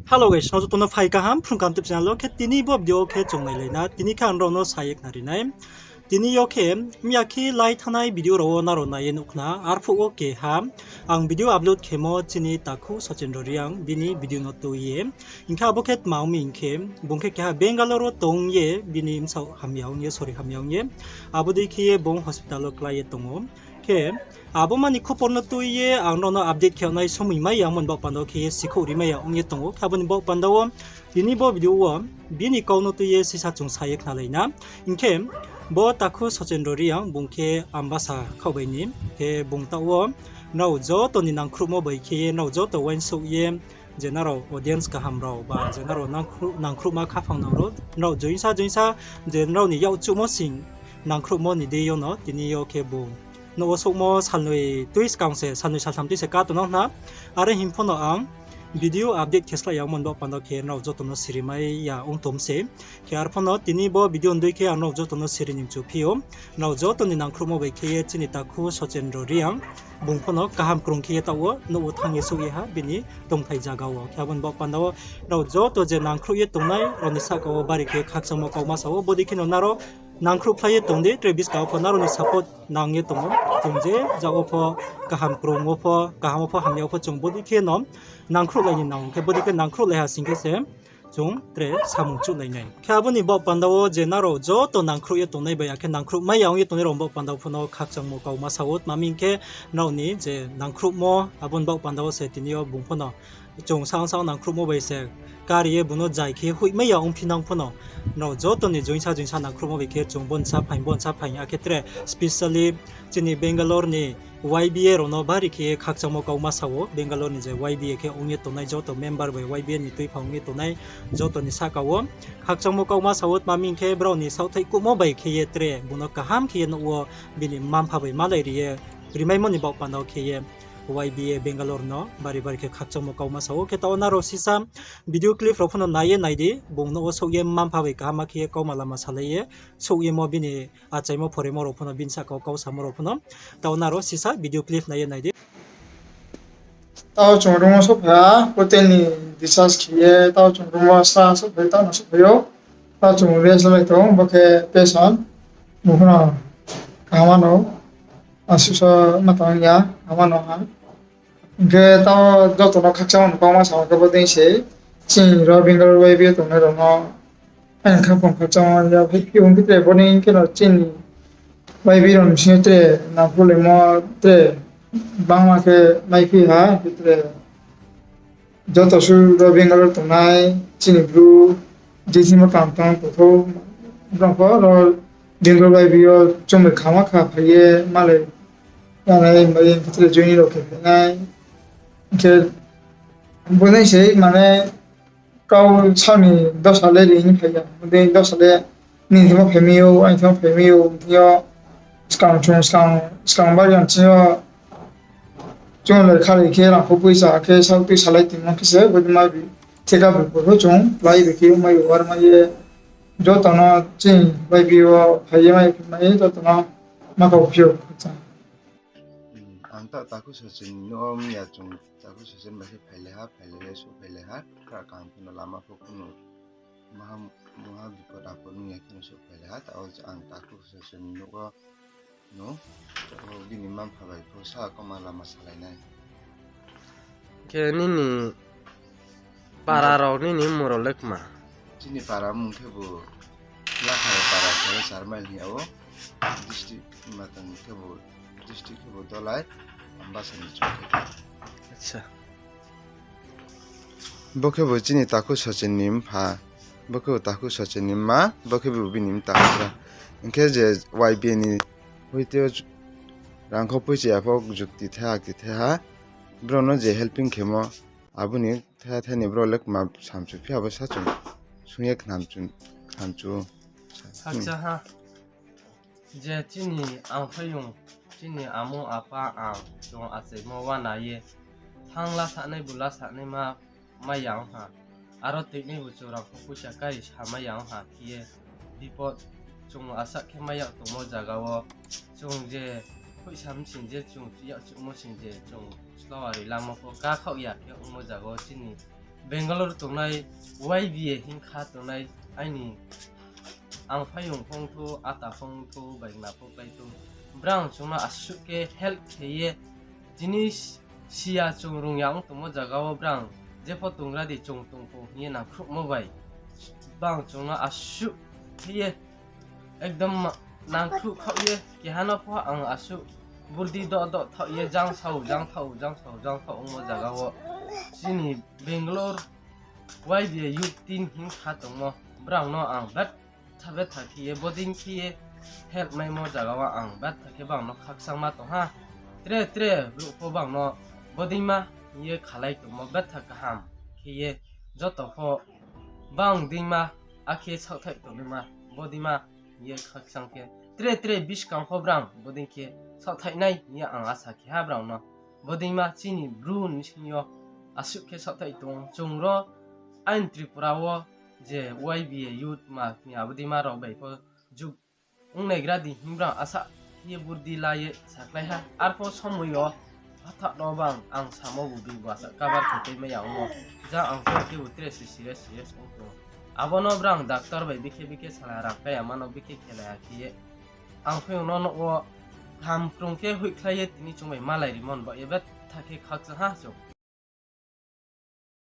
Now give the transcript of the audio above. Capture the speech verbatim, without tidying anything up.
Hello guys, nrao joto no phai kaham, phrung kaham tip channel wo khe tini bo video wo khe chung nailai na, tini khe ang nrao no sa ye khnari nai. Tini yo khe, miya khe lai thanngnai video rao wo nrao nai ye nuh khna, arphuh wo keha, ang video upload khemo chini takhu Sachendra Reang, bini video no tui ye. Hing khe abo khe tma ong mi hing khe, bung khe keha Bangalore wo tong ye, bini bsaoh hamya ong ye, sori hamya ong ye. Abo dei khe ye bung hospital wo klái ye tong ou. Khe, abo mani khupor no tui ye, ang nrao no update khe nai somoi mai ya, abo ni baoh panda wo khe ye sikhouh ri mai ya ong ye tong ou. Khe abo ni baoh panda wo, tini bo video wo, bini kau no tui ye sisa chung sa ye khnalai na. Hing khe, bo takhu Sachendra Reang, bung khe Ambasa khaoh bai ni. Khe bung taoh wo, nrao joto ni nangkhruhmo bai khe ye, nrao joto uaingsouh ye, je nrao audience kaham rao, ba je nrao nangkhruh-, nangkhruhma khaphang nang rao, nrao joinsa joinsa, je nrao ni yakchuhmo sing nangkhruhmo ni deing yo no, tini yo khe bung nouh wo souhmo salnoi tui skang se, salnoi saltham tui se ka tong nang khna. Are hing pho no ang video update khe slái ya ongmo ni baoh panda wo khe nrao joto no siri mai ya ong tom se. Khe arphuh no tini bo video ni dei khe ang nrao joto no siri ni mchu phi ou. Nrao joto ni nangkhruhmo bai khe ye chini takhu Sachendra Reang, bung pho no kaham krung khe ye taoh wo nouh wo thanng ye souh ye ha bini tongthai zaga wo. Khe abo ni baoh panda wo nrao joto je nangkhruh ye tongnai rao ni sahka wo bari khe khakchangmo kauma sa ou, bodei khe no nrao nangkhruh phlai ye tong di, tre buskang wo pho nrao ni support nang ye tong ou. Chung je jat wo pho, kaham krung wo pho, kaham wo pho, hamya wo pho chung bodei khe no nangkhruhlai ni nang, khe bodei khe nangkhruhlai ha sing khe se chung tre samung chuhlai nai. Khe abo ni baoh panda wo je nrao joto nangkhruh ye tongnai bai, akhe nangkhruh mai ya ong ye tongnai rao baoh panda wo pho no khakchangmo kauma sa ou, tma hing khe nrao ni je nangkhruhmo, abo ni baoh panda wo se tini yo bung pho no chung saong saong nangkhruhmo bai se kari ye bung no jai khe hoihmai ya ongphi nang pho no, nrao joto ni joinsa joinsa nangkhruhmo bai khe chung bo ni sa phaing, bo ni sa phaing, akhe tre specially chini Bangalore ni Y B A rao no bari khe ye khakchangmo kauma sa ou, Bangalore ni je Y B A khe ong ye tongnai joto member bai Y B A ni tuiphang ong ye tongnai joto ni sahka wo khakchangmo kauma sa ou, tma hing khe brao ni saohthaih kuhmo bai khe ye tre bung no kaham khe ye nouh wo bini mma-mpha bai malai ri ye rimaimo ni baoh panda wo khe ye Y B A Bangalore no bari bari khe khakchangmo kauma sa ou. Khe taoh wo nrao sisa video clip rao pho no nai ye nai di, bung nouh wo souh ye mma-mpha bai kaham khe ye kauma lama salai ye, souh yemo bini achaimo phoremo rao pho no, bini sahka wo kau samo rao pho no. Taoh wo nrao sisa video clip nai ye nai di. Taoh chung room wo souhphai ha, hotel ni discharge khe ye, taoh chung room wo sa souhphai, taoh no souhphai ou. Taoh chung rest lai tong, bo khe patient, bung pho no kaham no, asuh so ma tang ya, kaham no ha. Hing khe taoh joto no khakchangmo ni kauma sa khe bo dei se, chini ro Bangalore Y B A tongnai rao no, ang khaphang khakchangmo ya, phi khe ong khe tre bo ni khe no chini Y B A rao ni bsing yo tre nangkhruhlaimo tre bangma khe maiphi ha, khe tre joto suh ro Bangalore tongnai chini Bru, je chini tang tang tongthou, brao pho ro Bangalore Y B A yo chung bai khama kha phai ye malai, yanai bai khe tre join rao khe phai nai. Hing khe bo dei se mane kau sa ni dosa le ri ni phai ya, bo dei dosa le nini thing wo phai mi ou, aini thing wo phai mi ou, thing yo skang chung skang, skang bari ang chini yo chung le khali khe rangkho poicha khe saoh tui salai tongmo khe se, bo dei ma bi theka bu pho chung lai bi khe mai ou, ar mai ye joto no chini Y B A wo phai ye mai, phai mai ye joto no ma kau phi ou. Ang ta-, takhu Sachin no miya chung takhu Sachin bai khe phailai ha, phailai ye souhphailai ha, khra kaham khe no lama pho kunu maha, maha bipot apot nung ya khe no souhphailai ha, taoh ang takhu Sachin nouh wo no, o bini mma-mpha bai pho sa kauma lama salai nai. Khe nini para rao nini mmung rao le kma? Chini para mmung khebu Lakhai para khe Charmail hing ya ou. District ma tang khebu, district khebu Dolai, Ambasa ni chung khe. Acha. Bo khebu chini takhu Sachin ni mpha, bo khebu takhu Sachin ni mma, bo khebu bini mta houhgra. Hing khe je Y B A ni hoite o rangkho poicha ya pho jukti thaiha, kti thaiha. Brao no je helping khemo, abo ni thaiha thai ni brao le kma samchu phi abo sa chung sung ye khnamchu, khnamchu. Acha ha. Je chini angphaiyong, chini amo apa ang chung achaimo uana ye, thanng la sanai bu la sanai ma, mai ya ong ha. Aro toinai bu chung rangkho poicha kari sa mai ya ong ha khe ye, bipot chung asa khe mai yag tongmo zaga wo, chung je hoihsa msing je chung yakchuhmo sing je chung slow ari lamo pho kakhaoh ya khe ongmo zaga wo chini Bangalore tongnai, Y B A hing kha tongnai, aini ang phaiyong phongthu, ata phongthu, baigna pho kláithu. Brang chung no asuh khe help khe ye, tini siya chung rung ya ong tongmo zaga wo brang jepho tongra di chung tongpho hing ye nangkhruhmo bai. Brang chung no asuh khe ye ekdom nangkhruh khaoh ye, keha no pho ang asuh burdi doh doh thaoh ye, jang sao, jang thaoh, jang sao, jang thaoh ongmo zaga wo. Chini Bangalore Y B A youth team hing kha tongmo, brang no ang betha betha khe ye, bodei khe ye help maimo zaga wo ang betha khe brang no khakchangma tong ha. Tre tre brouh pho brang no bodeima hing ye khalai tongmo betha kaham khe ye joto pho bang deima akhe saohthaih tongnaima bodeima hing ye khakchang khe tre tre buskang pho brang bodei khe saohthaih nai hing ye ang asa khe ha brang no. Bodeima chini Bru ni sing yo asuh khe saohthaih tong chung ro aini Tripura wo je Y B A youth ma kni abodeima rao bai pho juk ongnaigra di hing brang asa khe ye burdi la ye sakhlai ha. Arpho somoi yo phathar no bang ang samo bu bini basa cover khe tei mai ya ongmo. Jang ang pho khebu tre se serious serious ong tong. Abo no brang doctor bai bikhe bikhe sala rang kaya ma no bikhe khelai ha khe ye. Ang phaiyong no nouh wo ham krung khe hoihkhlai ye tini chung bai malai rimo ni baoh ye betha khe khakchang ha chung.